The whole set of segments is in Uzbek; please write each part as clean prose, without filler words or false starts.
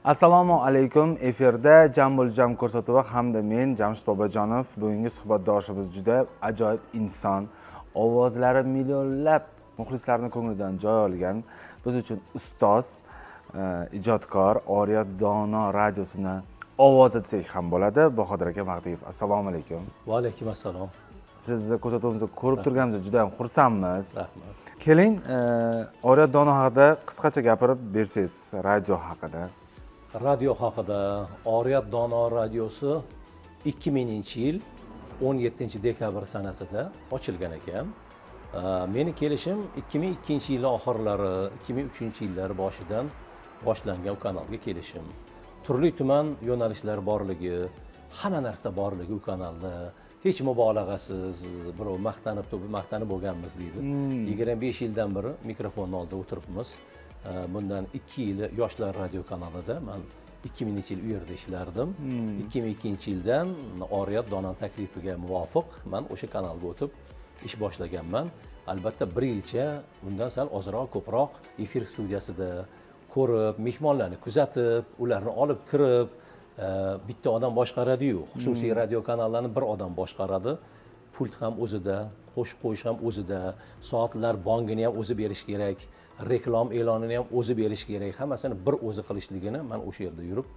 Assalomu alaykum. Efirda "Jam bo'l jam" ko'rsatuvi hamda men, Jamshid Bobojonov. Bugungi suhbatdoshimiz juda ajoyib inson, ovozlari millionlab muxlislarni ko'nglidan joy olgan, biz uchun ustoz, ijodkor, Oriyat Dono radiosini ovozi desak ham bo'ladi, Bahodir aka Mahdiyev. Assalomu alaykum. Va alaykum assalom. Sizni ko'rsatuvimizda ko'rib turganimizda juda ham xursandmiz. Rahmat. Keling, Oriyat Dono haqida qisqacha gapirib bersangiz, radio haqida. Radio haqida. Oriyat Dono radiosi 2000-yil 17 dekabr sanasida ochilgan ekan. Meni kelishim 2002 yil oxirlari, 2003 yillar boshidan boshlangan u kanalga kelishim. Turli tuman yo'nalishlar borligi, hamma narsa borligi u kanalda, hech mubolag'asiz, birov maqtanib turib, maqtanib bo'lganmiz deydi. 25 yildan beri mikrofonni oldida o'tiribmiz. Bundan 2 yili Yoshlar radio kanalida, man 2000 yil u yerda ishlardim. 2002 yildan Oriyat Dono taklifiga muvofiq man o'sha kanalga o'tib ish boshlaganman. Albatta, bir yilcha, undan sal ozroq ko'proq efir studiyasida ko'rib, mehmonlarni kuzatib, ularni olib kirib, bitta odam boshqaradiyu, xususiy radio kanallarni bir odam boshqaradi. Pult ham o'zida, qo'shiq qo'yish ham o'zida, soatlar bongini ham o'zi berish kerak, reklama e'lonini ham o'zi berish kerak. Hammasini bir o'zi qilishligini man o'sha yerda yurib,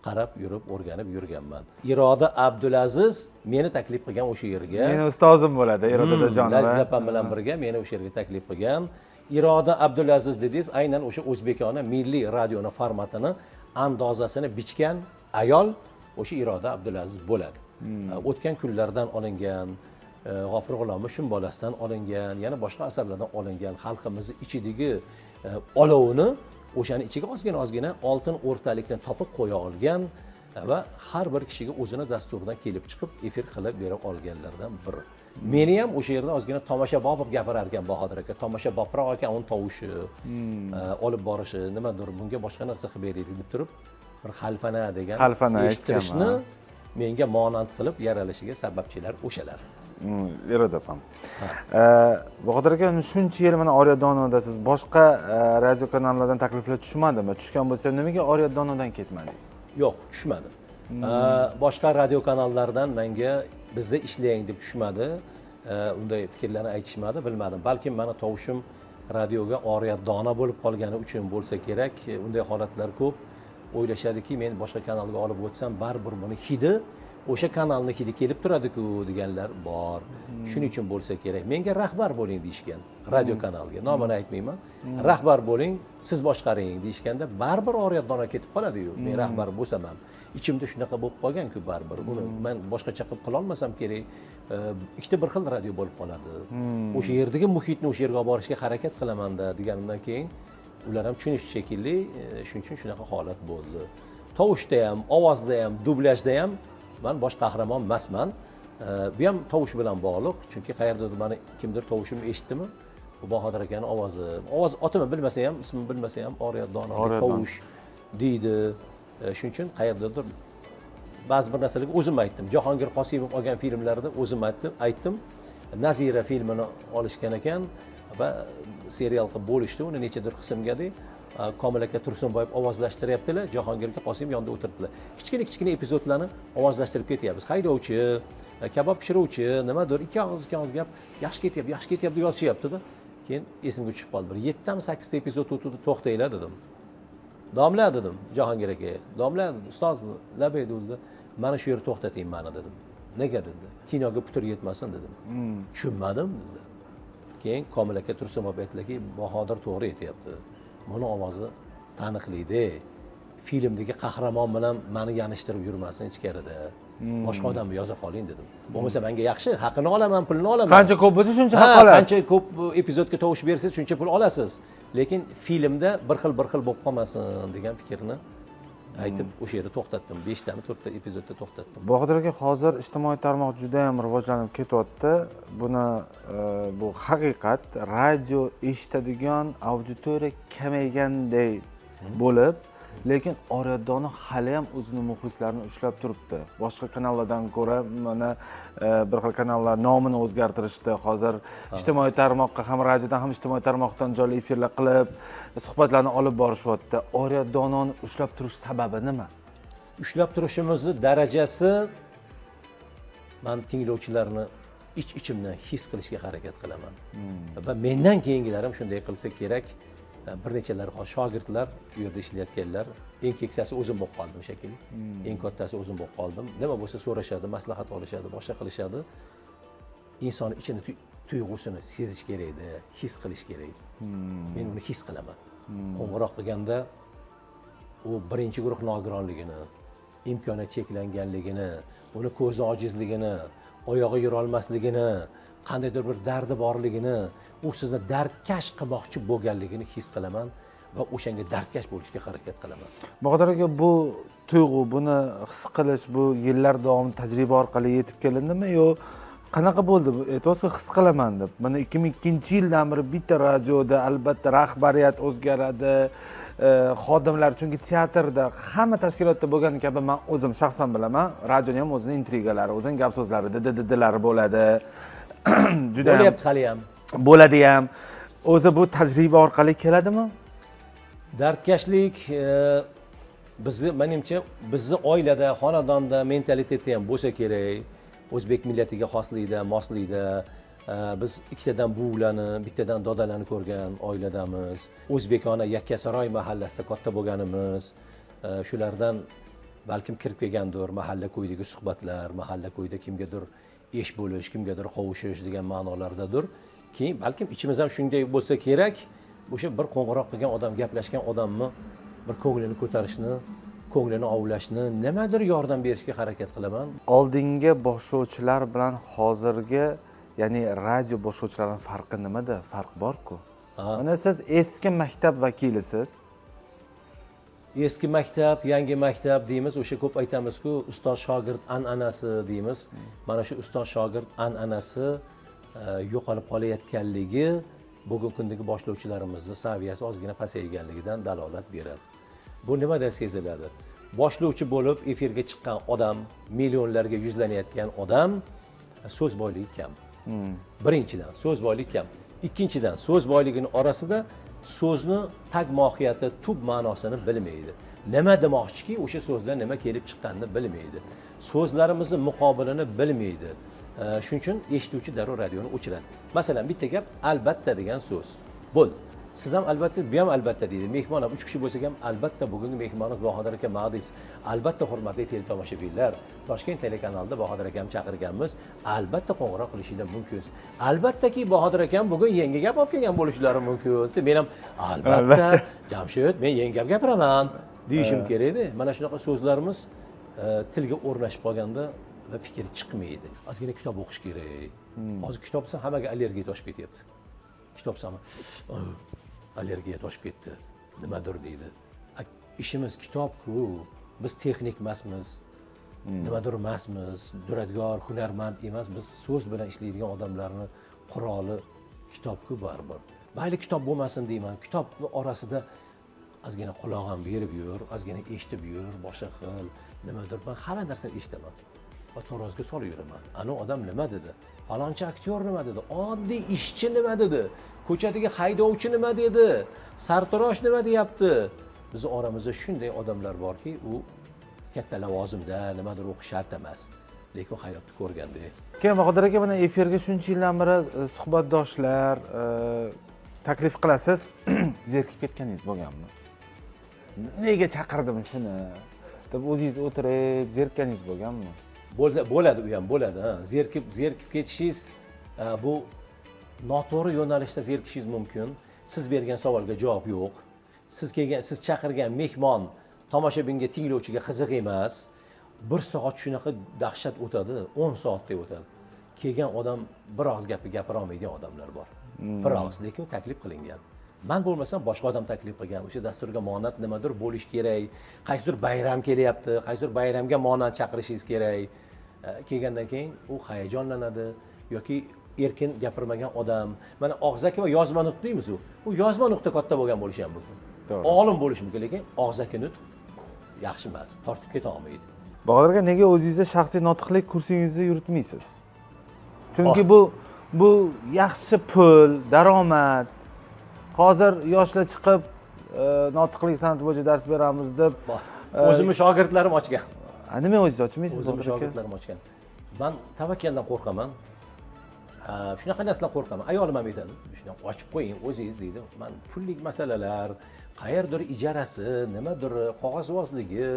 qarab yurib, o'rganib yurganman. Iroda Abdulaziz meni taklif qilgan o'sha yerga. Meni ustozim bo'ladi Iroda Dadajonova. Laziza opam bilan birga meni o'sha yerga taklif qilgan. Iroda Abdulaziz dedingiz, aynan o'sha o'zbekona milliy radioni formatini, andozasini bichgan ayol o'sha Iroda Abdulaziz bo'ladi. O'tgan kunlardan olingan, G'ofur G'ulomov Shum bolasidan olingan, yana boshqa asarlardan olingan xalqimizni ichidagi olovini o'shani ichiga ozgina ozgina oltin o'rtalikni topib qo'ya olgan va har bir kishiga o'zini dasturidan kelib chiqib efir qilib bera olganlardan biri. Meni ham o'sha yerda ozgina tomoshabop bo'lib gapirar ekan Bahodir aka, tomoshabobroq ekan uni tovushi, olib borishi, nimadir bunga boshqa narsa qilib beraylik deb turib, bir xalfana degan Xalfana eshittirishni eshitganman. menga monand qilib yaralishiga sababchilar o'shalar. Iroda opam. Bahodir aka, shuncha yil mana Oriyat Donoda siz, boshqa radio kanallardan takliflar tushmadimi? Tushgan bo'lsa, nimaga Oriyat Donodan ketmadingiz? Yo'q, tushmadi. Boshqa radio kanallardan menga bizda ishlang deb tushmadi. Unday fikrlarni aytishmadi, bilmadim, balkim mani tovushim radioga Oriyat Dono bo'lib qolgani uchun bo'lsa kerak. Unday holatlar ko'p, o'ylashadiki, men boshqa kanalga olib o'tsam, baribir buni hidi, o'sha kanalni hidi kelib turadiku deganlar bor. Shuning uchun bo'lsa kerak, menga rahbar bo'ling deyishgan radio kanalga, nomini aytmayman. Rahbar bo'ling, siz boshqaring deyishganda, baribir Oriyat Dono ketib qoladiyu. Men rahbar bo'lsam ham, ichimda shunaqa bo'lib qolganku, baribir uni man boshqacha qilib qilolmasam kerak. Ikkita bir xil radio bo'lib qoladi. O'sha yerdagi muhitni o'sha yerga olib borishga harakat qilamanda deganimdan keyin ular ham tushunishdi shekilli. Shuning uchun shunaqa holat bo'ldi. Tovushda ham, ovozda ham, dublyajda ham man bosh qahramon emasman. Bu ham tovush bilan bog'liq, chunki qayerdadir mani kimdir tovushimni eshitdimi, bu Bahodir akani ovozi, ovoz otini bilmasa ham, ismini bilmasa ham, Oriyat Dono Oriyat Dono. tovush deydi. Shuning uchun qayerdadir ba'zi bir narsalarga o'zim aytdim. Jahongir Qosimov olgan filmlarda o'zim aytdim. Nazira filmini olishgan ekan va serial qilib bo'lishdi uni nechadir qismga. Komil aka Tursunboyev ovozlashtiryaptilar, Jahongir aka Qosimov yonida o'tiribdilar. Kichkina kichkina epizodlarni ovozlashtirib ketyapmiz, haydovchi, kabob pishiruvchi, nimadir, ikki og'iz ikki og'iz gap. Yaxshi ketyapti, yaxshi ketyapti deb yozishyaptida. Keyin esimga tushib qoldi, bir yettitami, sakkizta epizod o'tdi. To'xtanglar dedim, domla dedim, Jahongir aka, domla, ustoz, labay dedi. Mana shu yerda to'xtating mani dedim. Nega dedi. Kinoga putur yetmasin dedim. Tushunmadim dedi. Keyin Komil aka Tursunboyev aytdilarki, Bahodir to'g'ri aytyapti, buni ovozi taniqlida, filmdagi qahramon bilan mani yanishtirib yurmasin ichkarida, boshqa odamni yoza qoling dedim. Bo'lmasa manga yaxshi, haqini olaman, pulini olaman. Qancha ko'p bo'lsa, shuncha Ha, haq olasiz. Qancha ko'p epizodga tovush bersangiz, shuncha pul olasiz, lekin filmda bir xil bir xil bo'lib qolmasin degan fikrni aytib, o'sha yerda to'xtatdim, beshtami, to'rtta epizodda to'xtatdim. Bahodir aka, hozir ijtimoiy tarmoq juda ham rivojlanib ketyapti. Buni bu haqiqat, radio eshitadigan auditoriya kamayganday bo'lib Lekin Oriyat Dono hali ham o'zini muxlislarini ushlab turibdi. Boshqa kanallardan ko'ra mana bir xil kanallar nomini o'zgartirishdi. Hozir ijtimoiy tarmoqqa ham, radiodan ham, ijtimoiy tarmoqdan jonli efirlar qilib, suhbatlarni olib borishyapti. Oriyat Dononi ushlab turish sababi nima? Ushlab turishimizni darajasi, man tinglovchilarni ich ichimdan his qilishga harakat qilaman va mendan keyingilar ham shunday qilsa kerak. Bir nechalar hozir shogirdlar, u yerda ishlayotganlar, eng keksasi o'zim bo'lib qoldim shekilli, eng kattasi o'zim bo'lib qoldim. Nima bo'lsa so'rashadi, maslahat olishadi, boshqa qilishadi. Inson ichini tuyg'usini sezish kerakda, his qilish kerak. Men uni his qilaman. Qo'ng'iroq qilganda u birinchi guruh nogironligini, imkoniyat cheklanganligini, uni ko'zi ojizligini, oyog'i yurolmasligini, qandaydir bir dardi borligini, u sizni dardkash qilmoqchi bo'lganligini his qilaman va o'shanga dardkash bo'lishga harakat qilaman. Bahodir aka, bu tuyg'u, buni his qilish, bu yillar davomida tajriba orqali yetib kelindimi yo qanaqa bo'ldi bu? Aytyapsiz his qilaman deb. Mana 2002-yildan beri bitta radioda albatta rahbariyat o'zgaradi, xodimlar, chunki teatrda, hamma tashkilotda bo'lgani kabi, man o'zim shaxsan bilaman, radioni ham o'zini intrigalari, o'zini gap so'zlari, didi didilari bo'ladi juda ham. Bo'lyapti haliyam. Bo'ladi ham. O'zi bu tajriba orqali keladimi? Dardkashlik bizni, manimcha, bizni oilada, xonadonda, mentalitetda ham bo'lsa kerak, o'zbek millatiga xoslikda, moslikda. Biz ikkitadan buvlarni, bittadan dodalarni ko'rgan oiladamiz. O'zbekona Yakkasaroy mahallasida katta bo'lganimiz, shulardan balkim kirib kelgandir mahalla ko'ydagi suhbatlar, mahalla ko'yda kimgadir esh bo'lish, kimgadir qovushish degan ma'nolardadir. Keyin balkim ichimiz ham shunday bo'lsa kerak, o'sha bir qo'ng'iroq qilgan odam, gaplashgan odamni bir ko'nglini ko'tarishni, ko'nglini ovlashni, nimadir yordam berishga harakat qilaman. Oldingi boshlovchilar bilan hozirgi, ya'ni radio boshlovchilarining farqi nimada? Farq borku. Mana siz eski maktab vakilisiz. Eski maktab, yangi maktab deymiz, o'sha ko'p aytamizku, ustoz shogird an'anasi deymiz. Mana shu ustoz shogird an'anasi yo'qolib qolayotganligi bugungi kundagi boshlovchilarimizni saviyasi ozgina pasayganligidan dalolat beradi. Bu nimada seziladi? Boshlovchi bo'lib efirga chiqqan odam, millionlarga yuzlanayotgan odam, so'z boyligi kam. Birinchidan, so'z boyligi kam. Ikkinchidan, so'z boyligini orasida so'zni tag mohiyati, tub ma'nosini bilmaydi. Nima demoqchiki, o'sha so'zdan nima kelib chiqqanini bilmaydi, so'zlarimizni muqobilini bilmaydi. Shuning uchun eshituvchi darrov radioni o'chiradi. Masalan, bitta gap, "albatta" degan so'z bo'ldi. Siz ham "albatta", bu ham "albatta" deydi, mehmon ham, uch kishi bo'lsak ham "albatta, bugungi mehmonimiz Bahodir aka Mahdiyev, albatta, hurmatli teletomoshabinlar, Toshkent telekanalida Bahodir akamni chaqirganmiz, albatta, qo'ng'iroq qilishinglar mumkin, albattaki, Bahodir akam bugun yangi gap olib kelgan bo'lishlari mumkin" desa, men ham "albatta, Jamshid, men yangi gap gapiraman" deyishim kerakda. Mana shunaqa so'zlarimiz tilga o'rnashib qolganda va fikr chiqmaydi. Ozgina kitob o'qish kerak. Hozir kitob desa, hammaga allergiya toshib ketyapti. Kitob desam, "Oh, allergiya toshib ketdi, nimadir" deydi. Ishimiz kitobku, biz texnik emasmiz, nimadir emasmiz, duradgor, hunarmand emas. Biz so'z bilan ishlaydigan odamlarni quroli kitobku baribir. Mayli, kitob bo'lmasin deyman, kitobni orasida ozgina quloq ham berib yur, ozgina eshitib yur, boshqa qil, nimadir. Man hamma narsani eshitaman va taroziga solib yuraman. Anavi odam nima dedi, falonchi aktyor nima dedi, oddiy ishchi nima dedi, ko'chadagi haydovchi nima dedi, sartarosh nima deyapti. Bizni oramizda shunday odamlar borki, u katta lavozimda, nimadir o'qish shart emas, lekin hayotni ko'rganda. Keyin, Bahodir aka, mana efirga shuncha yildan beri suhbatdoshlar taklif qilasiz, zerikib ketganingiz bo'lganmi? "Nega chaqirdim shuni?" deb o'zingiz o'tirib zerikkaningiz bo'lganmi? Bo'ladi, u ham bo'ladi, ha. Zerikib ketishingiz, bu noto'g'ri yo'nalishda zerikishingiz mumkin. Siz bergan savolga javob yo'q, siz kelgan, siz chaqirgan mehmon tomoshabinga, tinglovchiga qiziq emas. Bir soat shunaqa dahshat o'tadi, 10 soatdek o'tadi. Kelgan odam bir og'iz gapni gapira olmaydigan odamlar bor, bir og'iz, lekin taklif qilingan. Man bo'lmasam, boshqa odam taklif qilgan, o'sha dasturga monand nimadir bo'lishi kerak, qaysidir bayram kelyapti, qaysidir bayramga monand chaqirishingiz kerak. Kelgandan keyin u hayajonlanadi yoki erkin gapirmagan odam. Mana, og'zaki va yozma nutq deymiz, u yozma nutqda katta bo'lgan bo'lishi ham mumkin. To'g'ri. Olim bo'lishi mumkin, lekin og'zaki nutq yaxshi emas, tortib keta olmaydi. Bahodir aka, nega o'zingizni shaxsiy notiqlik kursingizni yuritmaysiz? Chunki bu yaxshi pul, daromad. Hozir yoshlar chiqib notiqlik san'ati bo'yicha dars beramiz deb. O'zimni shogirdlarim ochgan. A, nima o'zingiz ochmaysiz, O'zimni Bahodir aka? shogirdlarim ochgan. Man tavakkaldan qo'rqaman. Ha, shunaqa narsadan qo'rqaman. Ayolim ham aytadi, shuni ochib qo'ying o'zingiz deydi. Man pullik masalalar, qayerdir ijarasi, nimadir qog'ozbozligi,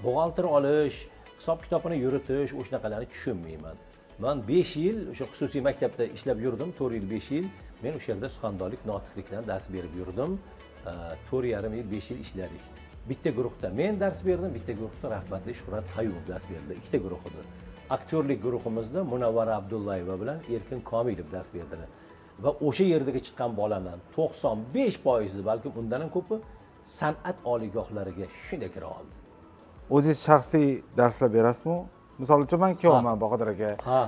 buxgalter olish, hisob kitobini yuritish, o'shanaqalarni tushunmayman. Man 5 yil o'sha xususiy maktabda ishlab yurdim, 4 yil, 5 yil. Men o'sha yerda suxandonlik, notiqlikdan dars berib yurdim. 4,5 yil, 5 yil ishladik. Bitta guruhda men dars berdim, bitta guruhda rahmatli Shuhrat Qayumov dars berdi. Ikkita guruh edi. Aktyorlik guruhimizda Munavvara Abdullayeva bilan Erkin Komilov dars berdilar. Va o'sha yerdagi chiqqan bolalar 95%, balkim undan ham ko'pi san'at oliygohlariga shunday kira oldi. O'zingiz shaxsiy darslar berasizmi? Misol uchun man kelyapman, Bahodir aka. Ha,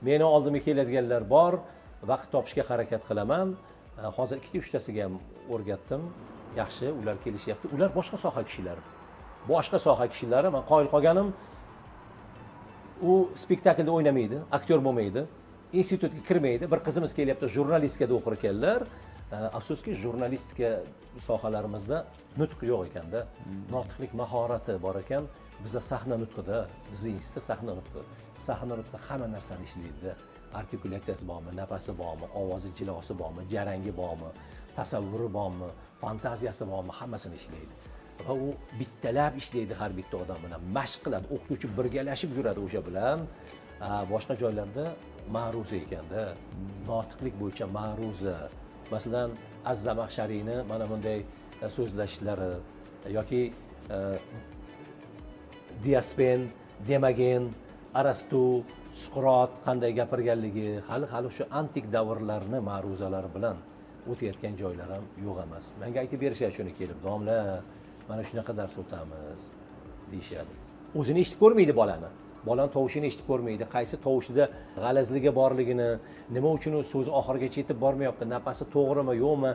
meni oldimga keladiganlar bor, vaqt topishga harakat qilaman. Hozir ikkita uchtasiga ham o'rgatdim. Yaxshi, ular kelishyapti. Ular boshqa soha kishilari. Boshqa soha kishilari, man qoyil qolganim, u spektaklda o'ynamaydi, aktyor bo'lmaydi, institutga kirmaydi. Bir qizimiz kelyapti, jurnalistikada o'qir ekanlar. Afsuski, jurnalistika sohalarimizda nutq yo'q ekanda. Notiqlik mahorati bor ekan. Bizda sahna nutqida, bizni institutda sahna nutqi. Sahna nutqi hamma narsani ishlaydi. Artikulyatsiyasi bormi, nafasi bormi, ovozi jilosi bormi, jarangi bormi, tasavvuri bormi, fantaziyasi bormi, hammasini ishlaydi. Va u bittalab ishlaydi har bitta odam bilan, mashq qiladi, o'qituvchi birgalashib yuradi o'sha bilan. Boshqa joylarda ma'ruza ekanda, notiqlik bo'yicha ma'ruza. Masalan, Az-Zamaxshariyni mana bunday so'zlashlari yoki Diaspen, Demagen, Arastu, Suqrot qanday gapirganligi, hali o'sha antik davrlarni ma'ruzalari bilan o'tayotgan joylar ham yo'q emas. Menga aytib berishadi shuni kelib, domla, mana shunaqa dars o'tamiz deyishadi. O'zini eshitib ko'rmaydi bolani. Bolani tovushini eshitib ko'rmaydi, qaysi tovushida g'alazligi borligini, nima uchun u so'zi oxirigacha yetib bormayapti, nafasi to'g'rimi, yo'qmi,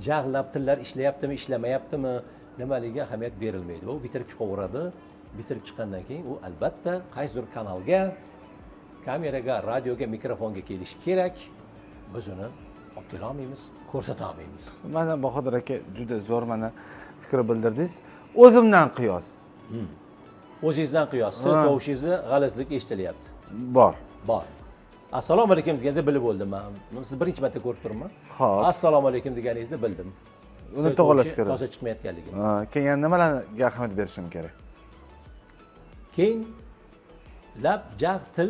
jag'lab tillar ishlayaptimi, ishlamayaptimi, nimaligiga ahamiyat berilmaydi. Va u bitirib chiqaveradi. Bitirib chiqqandan keyin u albatta qaysidir kanalga, kameraga, radioga, mikrofonga kelishi kerak. Biz uni olib kela olmaymiz, ko'rsata olmaymiz. Mana Bahodir aka, juda zo'r mana fikr bildirdingiz. O'zimdan qiyos. O'zingizdan qiyos, siz tovushingizni g'alizlik eshitilyapti. Bor. Bor. Assalomu alaykum deganingizda bilib oldim man. Sizni birinchi marta ko'rib turibman. Xo'p. Assalomu alaykum deganingizda bildim. Uni Siz to'g'irlash tovushi kerak. toza chiqmayotganligini. Ha, keyin nimalarga ahamiyat berishim kerak? Keyin lab, jag', til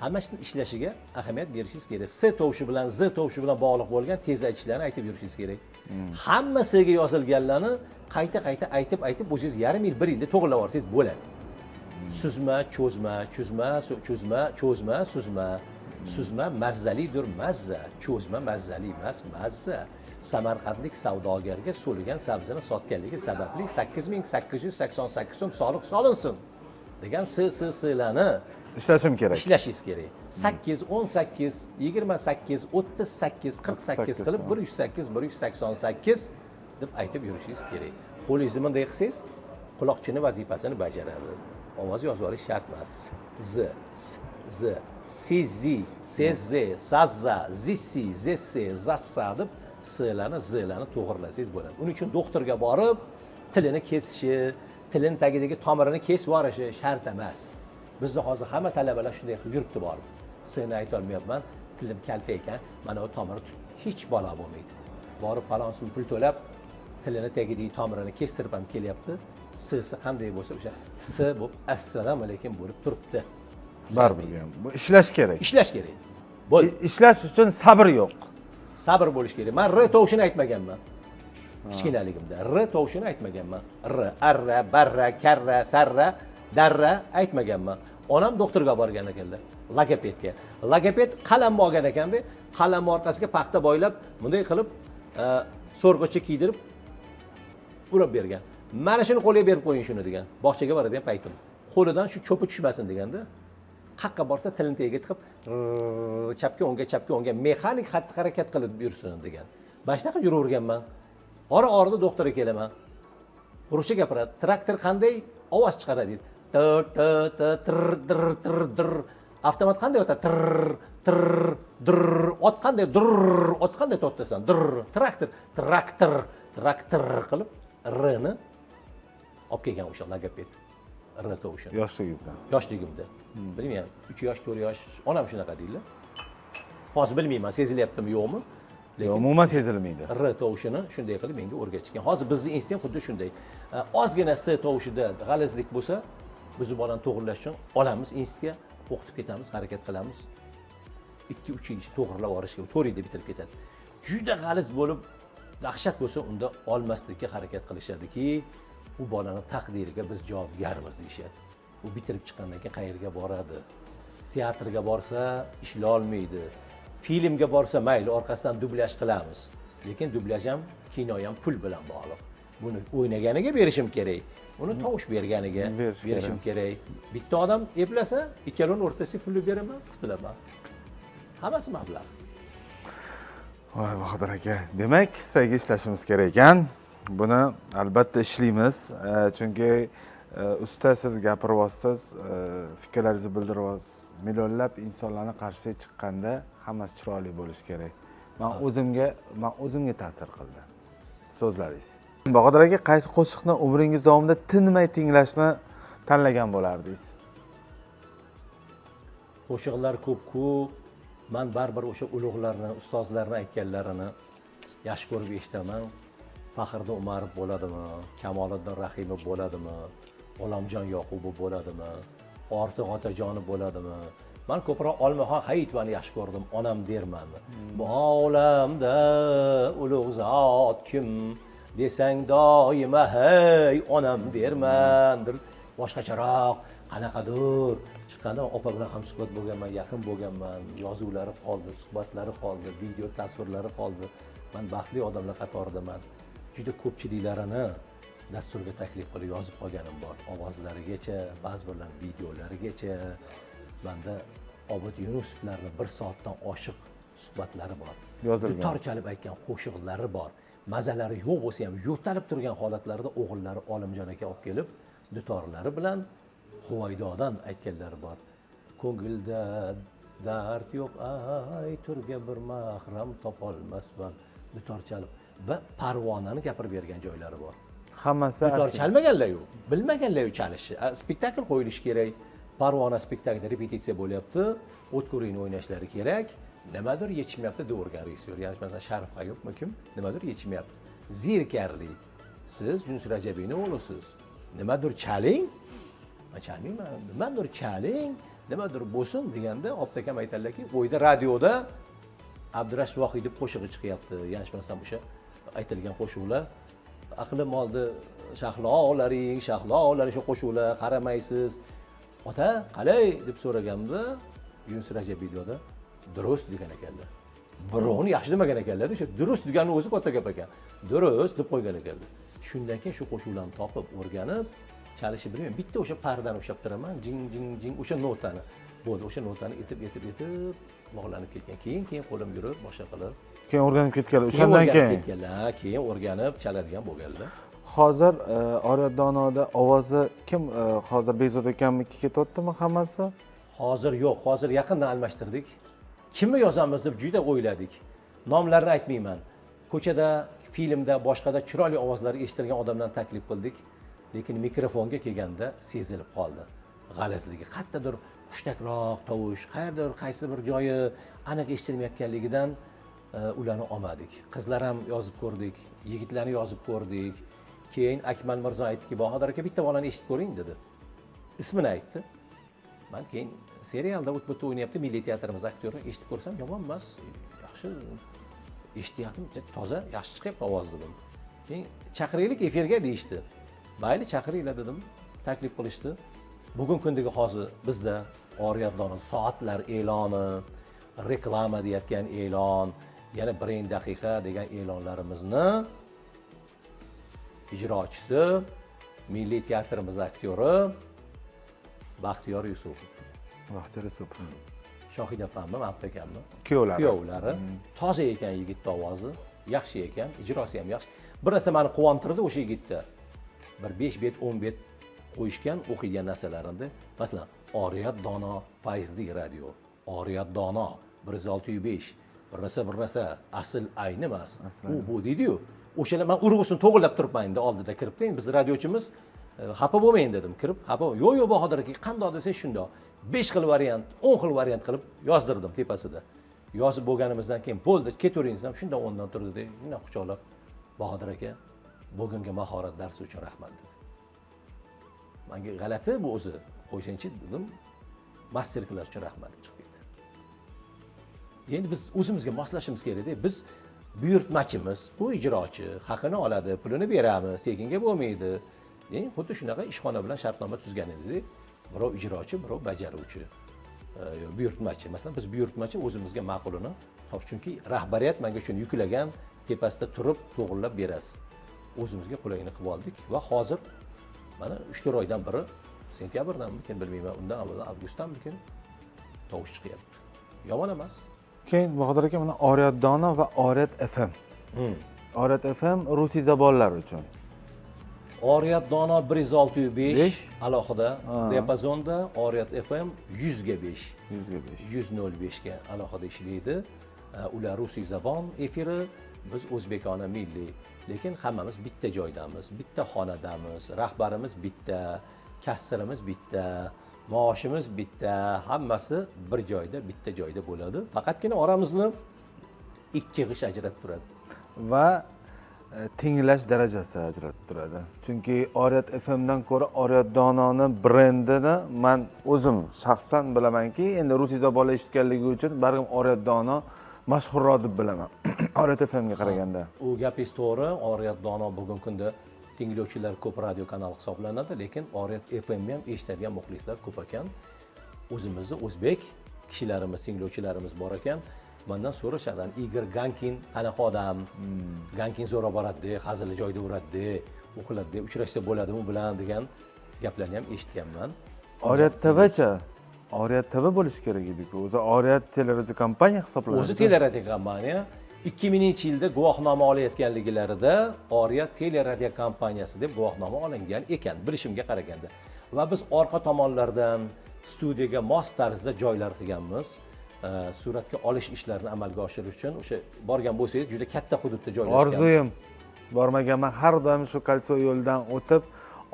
hammasini ishlashiga ahamiyat berishingiz kerak. S tovushi bilan Z tovushi bilan bog'liq bo'lgan tez aytishlarni aytib yurishingiz kerak. Hamma S ga yozilganlarni qayta-qayta aytib, aytib o'zingiz yarim yil, bir yilda to'g'rilab yuborsangiz bo'ladi. Suzma, cho'zma, chuzma, cho'zma, cho'zma, suzma. Suzma mazzalidir, mazza, cho'zma mazzali emas, mazza. Samarqandlik savdogarga so'ligan sabzini sotganligi sababli 8888 so'm soliq solinsin degan S, S, S'larni ishlashim kerak. Ishlashingiz kerak. 8, 18, 28, 38, 48 qilib 108, 188 deb aytib yurishingiz kerak. Qo'lingizni bunday qilsangiz, quloqchini vazifasini bajaradi. Ovoz yozib olish shart emas. Z, S, Z, S, Z, S, Z, Sazza, Zissi, Zesse, Zassa deb S-larni, Z-larni to'g'irlasangiz bo'ladi. Uning uchun doktorga borib, tilini kesishi, tilini tagidagi tomirini kesib yuborishi shart emas. Bizda hozir hamma talabalar shunday qilib yuribdi borib. S-ni aytolmayapman, tilim kalta ekan, mana bu tomiri hech balo bo'lmaydi. Borib falon so'm pul to'lab, tilini tagidagi tomirini kestirib ham kelyapti. S-si qanday bo'lsa o'sha S bo'lib assalomu alaykum bo'lib turibdi. Baribir ham bu ishlash kerak. Ishlash kerak. Bo'ldi. Ishlash uchun sabr yo'q. Sabr bo'lish kerak. Men R tovushini aytmaganman. Kichkinaligimda R tovushini aytmaganman. R, arra, barra, karra, sarra, darra aytmaganman. Onam doktorga borgan ekanlar, logopedga. Logoped qalamni olgan ekanda, qalamni orqasiga paxta boylab, bunday qilib, so'rg'ichcha kiydirib urab bergan. Mana shuni qo'liga berib qo'ying shuni degan. Bog'chaga boradigan paytim. Qo'lidan shu cho'pi tushmasin deganda, qaqqa borsa tilini tagiga tiqib, chapga o'ngga, chapga o'ngga mexanik xatti harakat qilib yursin degan. Mana shunaqa yuraverganman. Ora orada doktora kelaman. Ruscha gapiradi. Traktor qanday ovoz chiqaradi deydi. T t t tr dr tr dr. Avtomat qanday o'tadi? Tr tr dr. Ot qanday dr, ot qanday tortasan? Dr. Traktor, traktor, traktor qilib r ni olib kelgan o'sha logoped. R tovushini. Yoshligingizda. Yoshligimda. Bilmayman, 3 yosh, 4 yosh, onam shunaqa deydilar. Hozir bilmayman, sezilyaptimi yo'qmi? Lekin umuman sezilmaydi. R tovushini shunday qilib menga o'rgatishgan. Hozir bizni institut ham xuddi shunday. Ozgina S tovushida g'alizlik bo'lsa, bizni bolani to'g'irlash uchun olamiz institutga, o'qitib ketamiz, harakat qilamiz. 2-3 yil to'g'irlab yuborishga, 4 yilda bitirib ketadi. Juda g'aliz bo'lib, dahshat bo'lsa, unda olmaslikka harakat qilishadiki, u bolani taqdiriga biz javobgarmiz deyishadi. U bitirib chiqqandan keyin qayerga boradi? Teatrga borsa ishlay olmaydi. Filmga borsa mayli, orqasidan dublyaj qilamiz. Lekin dublyaj ham, kino ham pul bilan bog'liq. Buni o'ynaganiga berishim kerak. Uni tovush berganiga berishim kerak. Bitta odam eplasa, ikkalovini o'rtasiga pulni beraman, qutulaman. Hammasi mablag'. Voy Bahodir aka, demak, kissaga ishlashimiz kerak ekan. Buni albatta ishlaymiz. Chunki usta siz gapiryapsiz, fikrlaringizni bildiryapsiz. Millionlab insonlarni qarshisiga chiqqanda hammasi chiroyli bo'lishi kerak. Man o'zimga ta'sir qildi so'zlaringiz. Bahodir aka, qaysi qo'shiqni umringiz davomida tinmay tinglashni tanlagan bo'lardingiz? Qo'shiqlar ko'p-ku. Man baribir o'sha ulug'larni, ustozlarni aytganlarini yaxshi ko'rib eshitaman. Faxriddin Umarov bo'ladimi, Kamoliddin Rahimov bo'ladimi, G'ulomjon Yoqubov bo'ladimi, Ortiq Otajonov bo'ladimi? Man ko'proq Olmaxon Hayitovani yaxshi ko'rdim, onam derman. Bu olamda ulug' zot kim desang doimo hey onam dermandir. Boshqacharoq qanaqadir chiqqanda opa bilan ham suhbat bo'lganman, yaqin bo'lganman, yozuvlari qoldi, suhbatlari qoldi, video tasvirlari qoldi. Man baxtli odamlar qatoridaman. Juda ko'pchiliklarini dasturga taklif qilib yozib qolganim bor. Ovozlarigacha, ba'zi birlar videolarigacha. Menda Obid Yunusovlarni 1 soatdan oshiq suhbatlari bor. Yozilgan. Dutor chalib aytgan qo'shiqlari bor. Mazalari yo'q bo'lsa ham yo'talib turgan holatlarida o'g'illari Olimjon aka olib kelib dutorlari bilan Huvaydodan aytganlari bor. Ko'ngilda dard yo'q, ay turga bir mahram topolmasman. Dutor chalib va parvonani gapirib bergan joylari bor. Hammasi dutor chalmaganlar-yu, bilmaganlar-yu chalishni. Spektakl qo'yilishi kerak. Parvona spektaklda repetitsiya bo'lyapti, o'tkurini o'ynashlari kerak. Nimadir yetishmayapti devorgan rejissyor. Ya'ni masalan Sharif Qayubmi kim? Nimadir yetishmayapti. Zerikarli. Siz Yunus Rajabiyning o'g'lisiz. Nimadir chaling. Men chalmayman. Nimadir chaling, nimadir bo'lsin deganda Obdakam aytadilarki, o'yda radioda Abdurashid Vohidov qo'shig'i chiqyapti. Ya'ni masalan o'sha aytilgan qo'shiqlar, aqlim oldi shahlolaring, shahlolaring shu qo'shiqlar qaramaysiz. Ota, qalay deb so'raganimda Yunus Rajabiy ota durust degan ekanlar. Birovni yaxshi demagan ekanlar, o'sha durust degani o'zi katta gap ekan. Durust deb qo'ygan ekanlar. Shundan keyin shu qo'shiqlarni topib, o'rganib, chalishni bilmayman. Bitta o'sha pardani ushlab turaman, jing jing jing o'sha notani. Bo'ldi, o'sha notani etib etib etib bog'lanib ketgan. Keyin qo'lim yurib, boshqa qilib. Keyin o'rganib ketganlar, o'shandan keyin. Ketganlar, keyin o'rganib chaladigan bo'lganlar. Hozir Oriyat Donoda ovozi kim, hozir Bekzod akamniki ketyaptimi hammasi? Hozir yo'q, hozir yaqindan almashtirdik. Kimni yozamiz deb juda o'yladik. Nomlarini aytmayman. Ko'chada, filmda, boshqada chiroyli ovozlar eshitilgan odamlarni taklif qildik. Lekin mikrofonga kelganda sezilib qoldi g'alizligi. Qayerdadir hushtakroq tovush, qayerdadir qaysi bir joyi aniq eshitilmayotganligidan ularni olmadik. Qizlar ham yozib ko'rdik, yigitlarni yozib ko'rdik. Keyin Akmal Mirzo aytdiki, Bahodir aka bitta bolani eshitib ko'ring dedi. Ismini aytdi. Men keyin serialda o't-bo'tda o'ynayapti, Milliy teatrimiz aktyori, eshitib ko'rsam yomon emas, yaxshi eshityaptim, toza, yaxshi chiqyapti ovoz dedim. Keyin chaqiraylik efirga deyishdi. Mayli chaqiringlar dedim, taklif qilishdi. Bugun kundagi hozir bizda Oriyat Dono soatlar e'loni, reklama deyotgan e'lon, yana 1 daqiqa degan e'lonlarimizni ijrochisi Milliy teatrimiz aktyori Baxtiyor Yusupov. Baxtiyor Yusupov. Shohida opammi, Mahmud akammi? Kuyovlari. Kuyovlari. Toza ekan yigitning ovozi, yaxshi ekan, ijrosi ham yaxshi. Bir narsa mani quvontirdi o'sha yigitda. Bir 5 bet, 10 bet qo'yishgan o'qiydigan narsalarini. Masalan, Oriyat Dono Fayzli radio, Oriyat Dono 106.5, bir narsa bir narsa asl ayni emas. U bu deydi-yu. O'shalar man urg'usini to'g'irlab turibman endi oldida kiribdi. Endi biz radiochimiz, xafa bo'lmang dedim. Kirib, xafa, yo'q, yo'q Bahodir aka, qandoq desangiz shundoq. 5 xil variant, 10 xil variant qilib yozdirdim tepasida. Yozib bo'lganimizdan keyin bo'ldi, ketavering desam, shundoq o'rnidan turdi, shundoq quchoqlab, Bahodir aka, bugungi mahorat darsi uchun rahmat dedi. Menga g'alati bu o'zi, qo'ysangchi dedim, master klass uchun rahmat deb chiqib ketdi. Endi biz o'zimizga moslashimiz kerakda. Biz buyurtmachimiz, bu ijrochi, haqini oladi, pulini beramiz, tekinga bo'lmaydi. Xuddi shunaqa ishxona bilan shartnoma tuzgan edik. Birov ijrochi, birov bajaruvchi. Buyurtmachi. Masalan, biz buyurtmachi o'zimizga ma'qulini top, chunki rahbariyat menga shuni yuklagan, tepasida turib to'g'rilab berasiz. O'zimizga qulayini qilib oldik va hozir mana 3-4 oydan biri sentyabrdanmikin bilmayman, undan avval avgustdanmikin tovush chiqyapti. Yomon emas. Keyin Bahodir aka, mana Oriyat Dono va Oriyat FM. Oriyat FM rusiy zabonlar uchun. Oriyat Dono 106.5 Besh. alohida diapazonda, Oriyat FM 100 ga 5. 100 ga 5. 105 ga alohida ishlaydi. Ular rusiy zabon efiri, biz o'zbekona milliy. Lekin hammamiz bitta joydamiz, bitta xonadamiz, rahbarimiz bitta, kassirimiz bitta, maoshimiz bitta, hammasi bir joyda, bitta joyda bo'ladi. Faqatgina oramizni 2 g'isht ajratib turadi. Va tinglash darajasi ajratib turadi. Chunki Oriyat FMdan ko'ra Oriyat Dononi brendini man o'zim shaxsan bilamanki, endi rusiy zabonlar eshitganligi uchun baribir Oriyat Dono mashhurroq deb bilaman Oriyat FMga qaraganda. U gapingiz to'g'ri. Oriyat Dono bugungi kunda tinglovchilar ko'p radio kanal hisoblanadi, lekin Oriyat FMni ham eshitadigan muxlislar ko'p ekan. O'zimizni o'zbek kishilarimiz, tinglovchilarimiz bor ekan. Mandan so'rashadi, Igor Gankin qanaqa odam? Gankin zo'rab boradi, hazili joyida uradi, u qiladi, uchrashsa bo'ladimi u bilan degan gaplarni ham eshitganman. Oriyat TVcha? Oriyat TV bo'lishi kerak edi-ku. O'zi Oriyat teleradiokompaniya hisoblanadi. O'zi teleradiokompaniya 2000-yilda guvohnoma olayotganliglarida Oriyat teleradiokompaniyasi deb guvohnoma olingan ekan, bilishimga qaraganda. Va biz orqa tomonlardan studiyaga mos tarzda joylar qilganmiz. Suratga olish ishlarini amalga oshirish uchun o'sha borgan bo'lsangiz, juda katta hududda joylashgan. Orzuyim, bormaganman. Har doim shu Koltso yo'lidan o'tib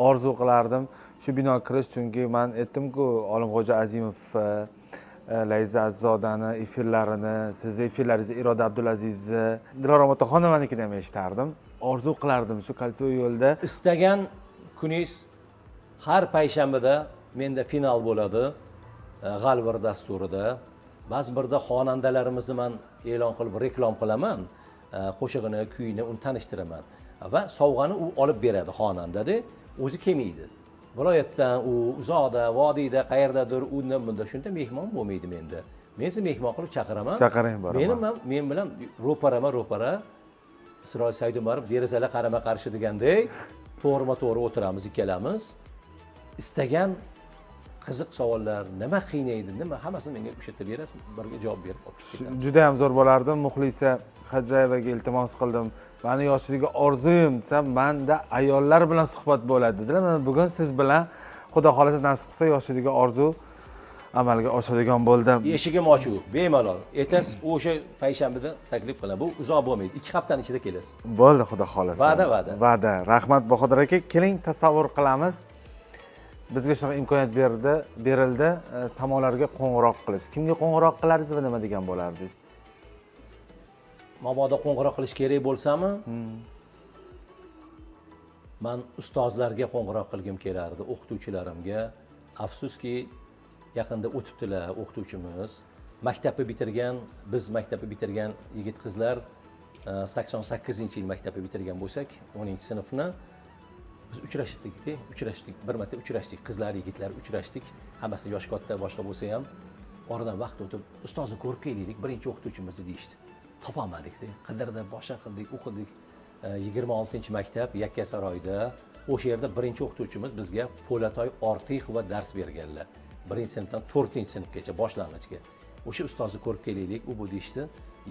orzu qilardim shu binoga kirish, chunki man aytdimku, Olimxo'ja Azimov, Layza Azizzodani efirlarini, sizni efirlaringizni, Iroda Abdulazizni, Dilorom Otaxonovanikini ham eshitardim. Orzu qilardim shu Koltso yo'lda. Istagan kuningiz, har payshanbada menda final bo'ladi, G'alvir dasturida. Ba'zi birda xonandalarimizni man e'lon qilib reklama qilaman, qo'shig'ini, kuyini uni tanishtiraman va sovg'ani u olib beradi xonandada, o'zi kelmaydi. Viloyatdan, u uzoqda, vodiyda, qayerdadir, undan bunda shunda mehmon bo'lmaydi menda. Men sizni mehmon qilib chaqiraman. Chaqiring, boraman. Meni men bilan ro'parama ro'para, Isroil Saydumarov derazalar qarama qarshi degandek, to'g'rima to'g'ri o'tiramiz ikkalamiz. Istagan qiziq savollar, nima qiynaydi, nima, hammasini menga o'sha yerda berasiz, birga javob berib olib chiqib ketamiz. Juda ham zo'r bo'lardi. Muxlisa Hajayevaga iltimos qildim, mani yoshligi orzuyim desam, manda ayollar bilan suhbat bo'ladi dedilar. Mana bugun siz bilan, xudo xohlasa, nasib qilsa, yoshligi orzu amalga oshadigan bo'ldi. Eshigim ochiq, bemalol ertasi o'sha payshanbada taklif qilaman. Bu uzoq bo'lmaydi, 2 haftani ichida kelasiz. Bo'ldi, xudo xohlasa. Va'da, va'da. Va'da. Rahmat, Bahodir aka. Keling, tasavvur qilamiz, bizga shunaqa imkoniyat berildi, samolarga qo'ng'iroq qilish. Kimga qo'ng'iroq qilardingiz va nima degan bo'lardingiz? Mabodo qo'ng'iroq qilish kerak bo'lsami, man ustozlarga qo'ng'iroq qilgim kelardi, o'qituvchilarimga. Afsuski, yaqinda o'tibdilar o'qituvchimiz. Maktabni bitirgan, biz maktabni bitirgan yigit qizlar, 88-yil maktabni bitirgan bo'lsak, 10-sinfni, biz uchrashdik, uchrashdik, bir marta uchrashdik, qizlar, yigitlar uchrashdik, hammasi yoshi katta, boshqa bo'lsa ham. Oradan vaqt o'tib, ustozni ko'rib kelaylik, birinchi o'qituvchimizni deyishdi. Topolmadikda, qidirdi, boshqa qildik, u qildik. 26-maktab Yakkasaroyda, o'sha yerda birinchi o'qituvchimiz bizga Po'latoy Ortiqova dars berganlar, birinchi sinfdan 4-sinfgacha, boshlang'ichga. O'sha ustozni ko'rib kelaylik, u bu deyishdi.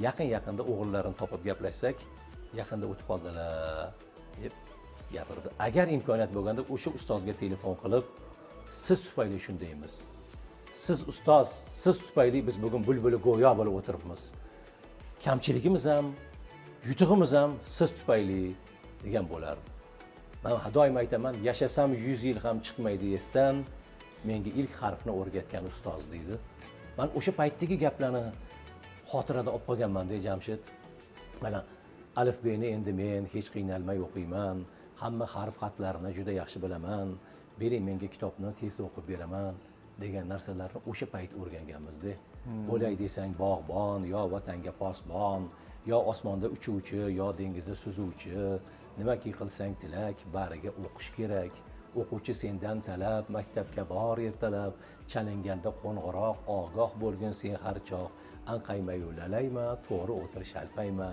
Yaqin yaqinda o'g'illarini topib gaplashsak, yaqinda o'tib qoldilar. deb gapirdi. Agar imkoniyat bo'lganda o'sha ustozga telefon qilib, siz tufayli shundaymiz, siz ustoz, siz tufayli biz bugun bulbuli go'yo bo'lib o'tiribmiz, kamchiligimiz ham yutug'imiz ham siz tufayli degan bo'lardi. Man doim aytaman, yashasam 100 yil ham chiqmaydi esdan, menga ilk harfni o'rgatgan ustoz deydi. Man o'sha paytdagi gaplarni xotirada olib qolganman-da, Jamshid. Mana alifbeni endi men hech qiynalmay o'qiyman, hamma harf xatlarini juda yaxshi bilaman, bering menga kitobni, tezda o'qib beraman degan narsalarni o'sha payt o'rganganmizda. Bo'lay desang bog'bon, yo vatanga posbon, yo osmonda uchuvchi, yo dengizda suzuvchi, nimaki qilsang tilak, bariga o'qish kerak. O'quvchi sendan talab, maktabga bor ertalab, chalinganda qo'ng'iroq, ogoh bo'lgin sen har choq, anqaymayu lalayma, to'g'ri o'tir shalpayma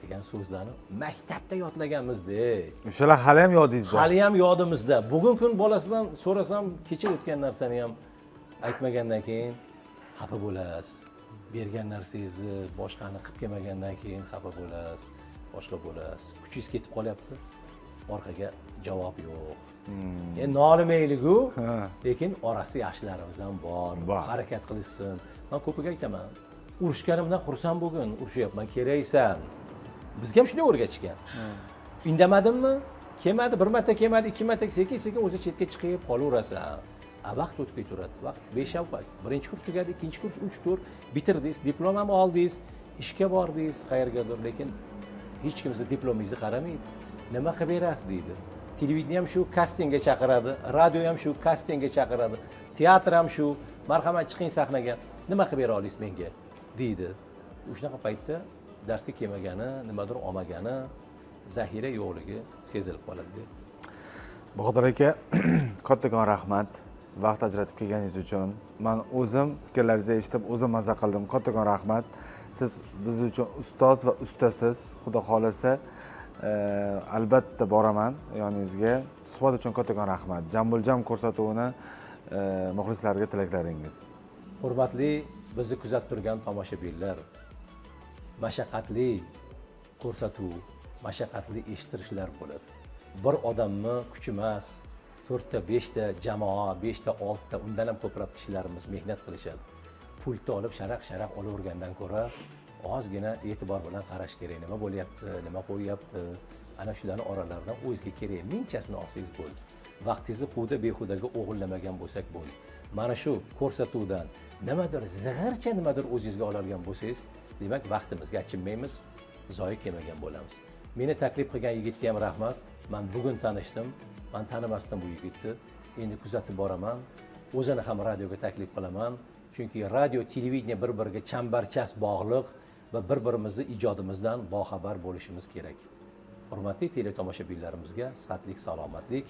degan so'zlarni maktabda yodlaganmizda. O'shalar hali ham yodingizda? Hali ham yodimizda. Bugun kun bolasidan so'rasam, kecha o'tgan narsani ham aytmagandan keyin xafa bo'lasiz. Bergan narsangizni boshqani qilib kelmagandan keyin xafa bo'lasiz, boshqa bo'lasiz. Kuchingiz ketib qolyapti, orqaga javob yo'q. Endi nolimaylik-ku, lekin orasida yaxshilarimiz ham bor. Harakat qilishsin. Men ko'piga aytaman, urushganimdan xursand bo'lgin, urushyapman, keraksan. Bizga ham shunday o'rgatishgan. Indamadimmi? Kelmadi, bir marta kelmadi, ikki marta, sekin sekin o'zi chetga chiqib qolaverasan. Vaqt o'tib ketaveradi. Vaqt 5 avval. Birinchi kurs tugadi, ikkinchi kurs 3 4 bitirdingiz, diplom ham oldingiz, ishga bordingiz qayergadir, lekin hech kim sizni diplomingizni qaramaydi. Nima qilib berasiz deydi. Televideniye ham shu kastingga chaqiradi, radio ham shu kastingga chaqiradi, teatr ham shu, marhamat chiqing sahnaga, nima qilib bera olasiz menga deydi. Shunaqa paytda darsga kelmagani, nimadir olmagani, zaxira yo'qligi sezilib qoladi. Bahodir aka, kattakon rahmat vaqt ajratib kelganingiz uchun. Man o'zim fikrlaringizni eshitib, o'zim maza qildim. Kattakon rahmat. Siz biz uchun ustoz va ustasiz. Xudo xohlasa, albatta boraman yoningizga. Suhbat uchun kattakon rahmat. Jambuljam ko'rsatuvini muxlislarga tilaklaringiz. Hurmatli bizni kuzatib turgan tomoshabinlar, mashaqqatli ko'rsatuv, mashaqqatli eshittirishlar bo'ladi. Bir odamni kuchi emas, 4 ta 5 ta jamoa, 5 ta 6 ta, undan ham ko'proq kishilarimiz mehnat qilishadi. Pultni olib sharaq sharaq olavergandan ko'ra ozgina e'tibor bilan qarash kerak, nima bo'lyapti, nima qo'yyapti. Ana shularni oralaridan o'zingizga kerak mingchasini olsangiz bo'ldi. Vaqtingizni huda behudaga o'g'irlamagan bo'lsak bo'ldi. Mana shu ko'rsatuvdan nimadir zig'ircha nimadir o'zingizga oladigan bo'lsangiz, demak vaqtimizga achinmaymiz, zoyi kelmagan bo'lamiz. Meni taklif qilgan yigitga ham rahmat. Man bugun tanishdim, man tanimasdim bu yigitni. Endi kuzatib boraman. O'zini ham radioga taklif qilaman. Chunki radio, televideniye bir-biriga chambarchas bog'liq va bir-birimizni ijodimizdan boxabar bo'lishimiz kerak. Hurmatli teletomoshabinlarimizga sihatlik, salomatlik,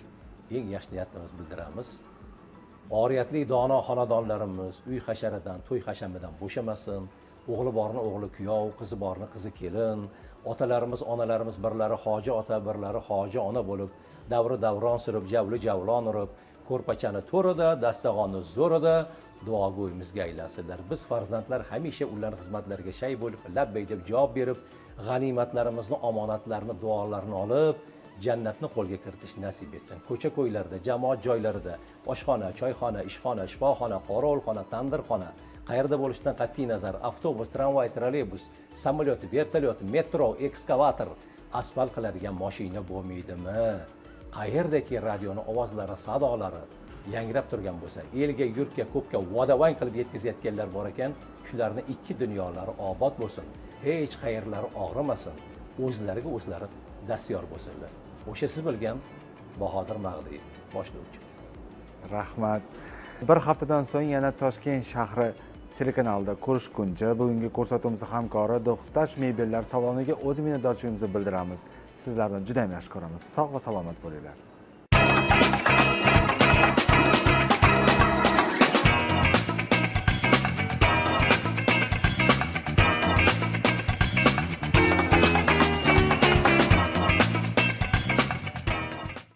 eng yaxshi niyatimizni bildiramiz. Oriyatli dono xonadonlarimiz uy hasharidan, to'y hashamidan bo'shamasin. O'g'li borni o'g'li kuyov, qizi borni qizi kelin. Otalarimiz, onalarimiz birlari hoji ota, birlari hoji ona bo'lib, davri davron surib, javli javlon urib, ko'rpachani to'rida, dastag'onni zo'rida duogo'yimizga aylansinlar. Biz farzandlar hamisha ularning xizmatlariga shay bo'lib, labbay deb javob berib, g'animatlarimizni, omonatlarni, duolarni olib, jannatni qo'lga kiritish nasib etsin. Ko'cha-ko'ylarda, jamoat joylarida, oshxona, choyxona, ishxona, shifoxona, qorovulxona, tandirxona, qayerda bo'lishidan qat'iy nazar, avtobus, tramvay, trolleybus, samolyot, vertolyot, metro, ekskavator, asfalt qiladigan mashina bo'lmaydimi? Qayerdaki radioni ovozlari, sadolari yangrab turgan bo'lsa, elga, yurtga, ko'pga vodavang qilib yetkazayotganlar bor ekan, shularni ikki dunyolari obod bo'lsin, hech qayerlari og'rimasin, o'zlariga o'zlari dastyor bo'lsinlar. O'sha siz bilgan Bahodir Mag'diyev, boshlovchi. Rahmat. Bir haftadan so'ng yana Toshkent shahri telekanalida ko'rishguncha bugungi ko'rsatuvimiz hamkori Do'xtash mebellar saloniga o'z minnatdorchiligimizni bildiramiz. Sizlarni juda ham yaxshi ko'ramiz. Sog' va salomat bo'linglar.